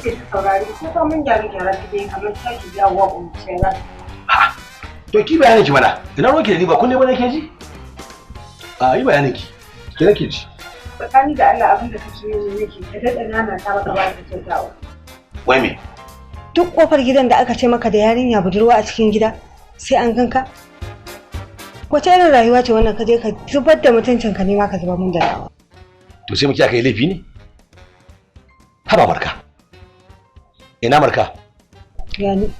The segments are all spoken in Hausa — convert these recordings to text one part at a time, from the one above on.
Take ta saurari ko ba mun gyara gyara take kamar sake jawo ƙunciyar. Ha! To ki bayanin ki mana. Ina ruwanki da ni ba kunne ba nake ji? A yi bayanin ki. Ki nake ji. Tsakani da Allah abin da kake yi nake ta daɗa nana ta maka ba ta kyautawa. Wai me? Duk kofar gidan da aka ce maka da yarinya budurwa a cikin gida sai an ganka. Wace irin rayuwa ce wannan ka je ka zubar da mutuncin ka nema ka zubar mun da nawa. To sai muke aka yi laifi ne? Haba Marka. Ina Marka? Yani.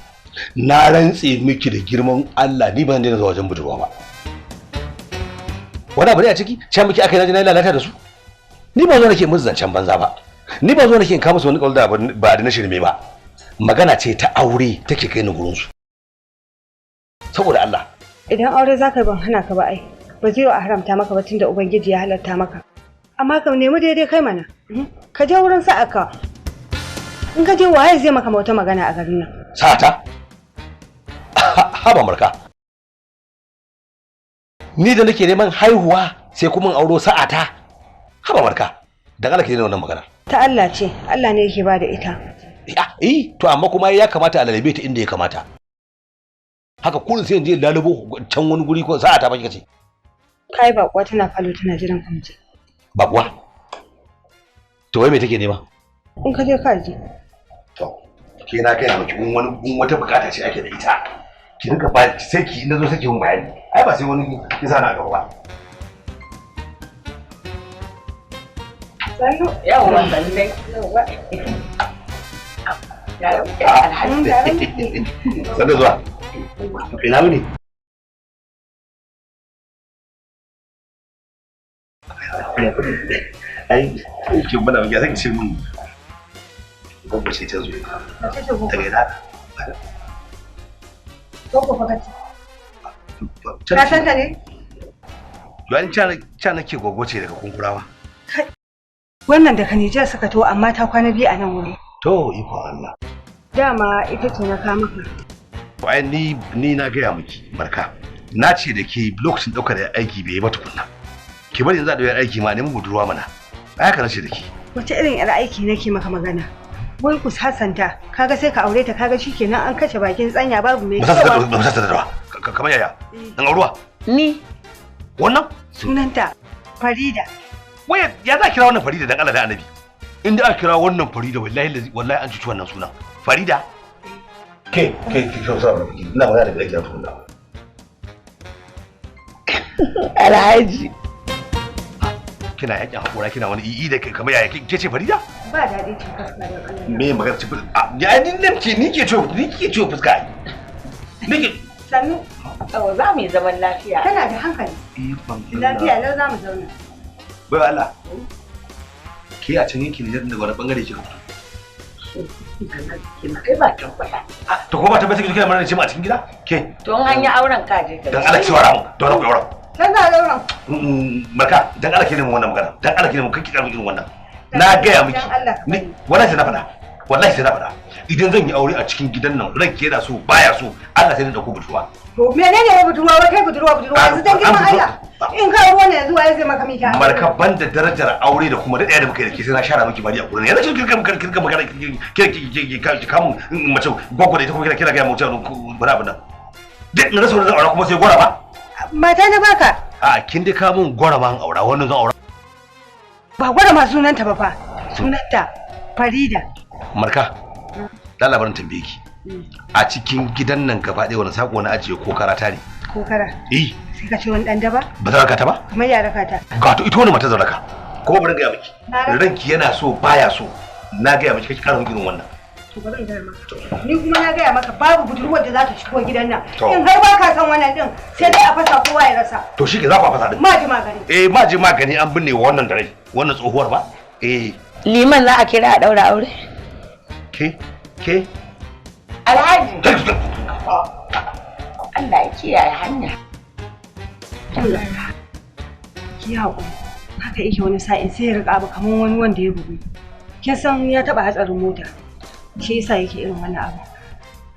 Na rantse miki da girman Allah ni ban daina zuwa wajen budurwa ba. Wani abu ne a ciki? Can miki aka yi naji na lalata da su? Ni ba zo nake musu zancen banza ba. Ni ba zo nake in kawo musu wani kaul da ba da na shirme ba. Magana ce ta aure take kai ni gurin su. Saboda Allah. Idan aure zaka yi ban hana ka ba ai. Ba zai a haramta maka ba tunda Ubangiji ya halarta maka. Amma ka nemi daidai kai mana. Ka je wurin sa'aka. In ka je waye zai maka wata magana a garin nan? Sa'ata? Haba Marka. Ni da nake neman haihuwa sai kuma in auro sa'ata. Haba Marka. Dan Allah ki daina wannan magana. Ta Allah ce, Allah ne yake ba da ita. Eh, to amma kuma ya kamata a lalabe ta inda ya kamata. Haka kullum sai in je lalubo can wani guri ko sa'ata ba kika ce. Kai bakuwa tana falo tana jiran ka muje. Bakuwa? To wai me take nema? In ka je ka je. To, ke na kai na miki in wani wata bukata ce ake da ita. Ki rinka ba sai ki nazo sai ki mun bayani. Ai ba sai wani kisa na gaba ba. Sannu. Yawwa sannu. Yawwa. Sannu zuwa. Ina wuni? Ai, ki muna ya zaki ce mun gobe ce ta zo. Daga ina? Gogo fa kace. Ka san ta ne? Yoani ca nake gogo ce daga Kunkurawa. Wannan daga Nijar suka to amma ta kwana biyu a nan wuri. To iko Allah. Dama ita ce na kawo maka. To ai ni na gaya miki Marka. Na ce da ke lokacin daukar aiki bai yi ba tukunna. Ki bari yanzu a ɗaukar aiki ma nemi budurwa mana. Ai haka nace da ke. Wace irin yar aiki nake maka magana? Wai ku sasanta, kaga sai ka aure ta kaga shikenan an kashe bakin tsanya babu mai cewa. Ba sasanta da ba. Kamar yaya? Dan auruwa? Ni. Wannan? Sunanta Farida. Wai ya za kira wannan Farida dan Allah da Annabi? In da aka kira wannan Farida wallahi wallahi an cuci wannan sunan. Farida? Ke ke ke ke sa ina magana da kike tukunna. Alhaji. Kina yakin hakura kina wani i'I da kamar yaya ke ce Farida? Ba daɗi cin fuska dan Allah. Me magana cin fuska? Ya ni ne ke ni ke ciwo ni ke ciwo fuska. Ni ke Sannu. Oh, za mu yi zaman lafiya. Tana da hankali. Lafiya lau za mu zauna. Bai Allah. Ke a can yankin Nijar da wani bangare kika fito? Kai ba tabbata. To ko ba tabbata kike kina mana ce mu a cikin gida? Ke. To in an yi auren ka je ka. Dan Allah ki wara mu. Don ku auren. Dan za a auren. Marka, dan Allah ki nemi wannan magana. Dan Allah ki nemi kike karbi irin wannan. Na gaya miki. Ni wallahi sai na faɗa. Wallahi sai na faɗa. Idan zan yi aure a cikin gidan nan ranki yana so baya so Allah sai na dauko budurwa. To menene wai budurwa wai kai budurwa budurwa yanzu dan girman Allah. In ka ruwa ne yanzu waye zai maka mika. Marka banda darajar aure da kuma daɗaya da muka yi da ke sai na share miki bari a gurin. Yanzu kin kirka kirka magana ki kamun mace gwagwa da ita kuma kira ga mutum bari abin nan. Duk na rasa wani zan aura kuma sai gwara ba. Mata na baka. A kin dai kamun gwara ma an aura wannan zan aura. Ba gwara ma sunanta ba fa. Sunanta Farida. Marka. Dan labarin tambaye ki. A cikin gidan nan gaba ɗaya wani sako na ajiye ko karata ne? Ko kara? Eh. Sai ka ce wani ɗan daba? Ba za ka ta ba? Kamar ya raka ta. Ga to ita wani mata zaraka. Kuma bari gaya miki. Ranki yana so baya so. Na gaya miki kake ƙara irin wannan. To bari in gaya maka. Ni kuma na gaya maka babu budurwar da za ta shigo gidan nan. In har ba ka san wannan din sai dai a fasa kowa ya rasa. To shi ke za ku a fasa din. Ma ji magani. Eh ma ji magani an binne wannan da rai. Wannan tsohuwar ba? Eh. Liman za a kira a ɗaura aure? Ke? Ke? Alhaji. Allah ya kiyaye hanya. Ki haƙuri. Haka yake wani sa'in sai ya riƙa abu kamar wani wanda ya bugu. Kin san ya taɓa hatsarin mota. Shi yasa yake irin wannan abu.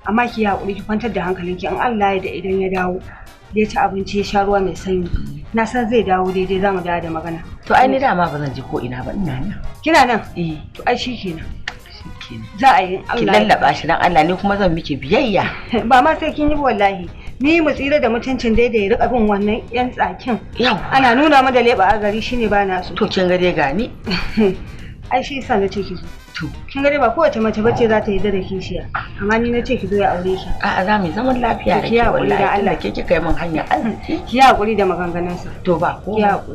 Amma ki haƙuri ki kwantar da hankalinki in Allah ya da idan ya dawo ya ci abinci ya sha ruwa mai sanyi. Na san zai dawo daidai za mu dawo da magana. To ai ni dama ba zan je ko ina ba ina nan. Kina nan? Eh. To ai shikenan. kenan. Za a yi Ki Allah. lallaba shi dan Allah, ni kuma zan miki biyayya. Ba ma sai kin yi wallahi. Ni mu tsira da mutuncin dai da ya rika bin wannan yan tsakin. Yau. Ana nuna mu da leba a gari shine ba na so. To kin ga dai gani. Ai shi yasa na ce ki zo. To Kin ga dai ba kowace mace bace za ta yi da kishiya. Amma ni na ce ki zo ya aure ki. A'a, za mu yi zaman lafiya da Ki ke haƙuri da wallahi. Allah. Allah ke kika yi min hanya arziki. Ki yi hakuri da maganganunsa. To ba Ki yi ko. hakuri.